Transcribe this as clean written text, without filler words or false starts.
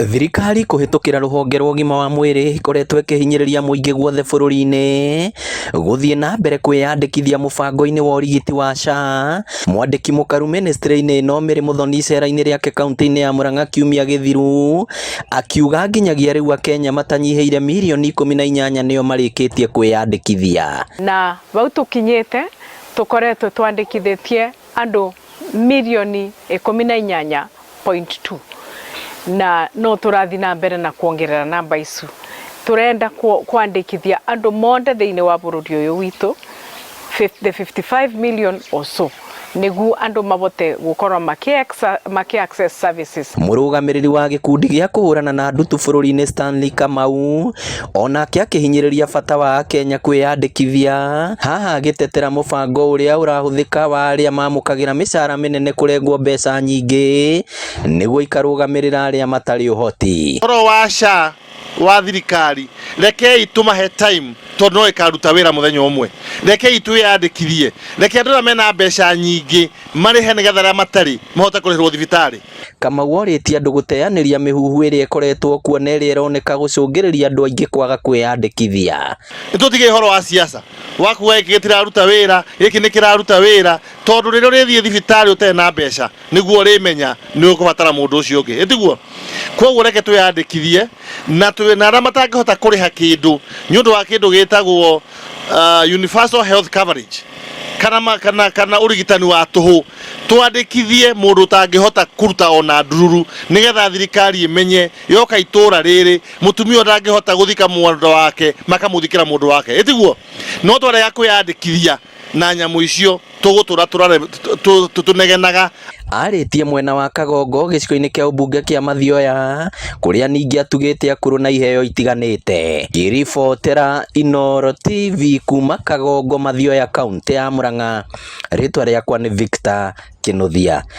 Thirikari kũhĩtũkĩra rũhonge rwa ũgima wa mwĩrĩ ĩkoretwo ĩkĩhinyĩrĩria mũingĩ guothe bũrũri-inĩ gũthiĩ na mbere kwĩyandĩkithia mũbango-inĩ wa ũrigiti wa SHA. Mwandĩki mũkaru mĩnĩstrĩ-inĩ ĩno Mary Muthoni icera-inĩ rĩake kaunti-inĩ ya Murang'a kiumia gĩthiru akiuga nginyagia rĩu akenya matanyihĩire mirioni 18 nĩo marĩkĩtie kwĩyandĩkithia. Na vau tukinyite tukoretwo twandikithitie andu mirioni 18.2 na no turathi na mbere na kuongerera namba icu. Turenda kwandikithia andu monde thiini wa bururi uyu witu, the 55 million or so, niguo andu mabote gukorwo maki access services. Mũrũgamĩrĩri wa gĩkundi gĩa kũhũrana na ndutu bũrũri-inĩ Stanley Kamau onake akĩhinyĩrĩria bata wa akenya kwĩyandĩkithia, haha agĩtetera mũbango ũrĩa ũrahũthĩka wa arĩa mamũkagĩra mĩcara mĩnene kũrengwo mbeca nyingĩ nĩguo ikarũgamĩrĩra arĩa matarĩ ũhoti. Ũhoro wa SHA wa thirikari, rekei tũmahe time tondũ no ĩkaruta wĩra mũthenya ũmwe. Rekei twĩyandĩkithie, reke andũ arĩa mena mbeca nyingĩ marĩhe nĩgetha arĩa matarĩ mahote kũrĩhĩrwo thibitarĩ. Kamau orĩtie andũ gũteanĩria mĩhuhu ĩrĩa ĩkoretwo kuo na ĩrĩa ĩroneka gũcũngĩrĩria andũ aingĩ kwaga kwĩyandĩkithia. Nĩtũtige ũhoro wa siasa wa kuga gĩkĩ gĩtiraruta wĩra, gĩkĩ nĩ kĩraruta wĩra, tondũ rĩrĩa ũrĩthiĩ thibitarĩ ũtarĩ na mbeca nĩguo ũrĩmenya nĩ ũkũbatara mũndũ ũcio ũngĩ, ĩtiguo? Koguo reke twĩyandĩkithie na twĩ na arĩa matangĩhota kũrĩha kĩndũ nĩ ũndũ wa kĩndũ gĩtagwo universal health coverage kana, kana ũrigitani wa tũhũ, twandĩkithie mũndũ ũtangĩhota kũruta ona ndururu nĩgetha thirikari ĩmenye yoka itũra rĩrĩ mũtumia ũtangĩhota gũthika mwendwa wake makamũthikĩra mũndũ wake, ĩtiguo? No twarega kwĩyandĩkithia na nyamũ icio tũgũtũra tũnegenaga. Arĩtie mwena wa Kagongo gĩcigo-inĩ kĩa ũmbunge kĩa Mathioya kũrĩa ningĩ atugĩte akũrũ na iheo itiganĩte. Ngĩribotera Inooro TV kuma Kagongo, Mathioya, kaunti ya Murang'a, rĩtwa rĩakwa nĩ Victor Kĩnuthia.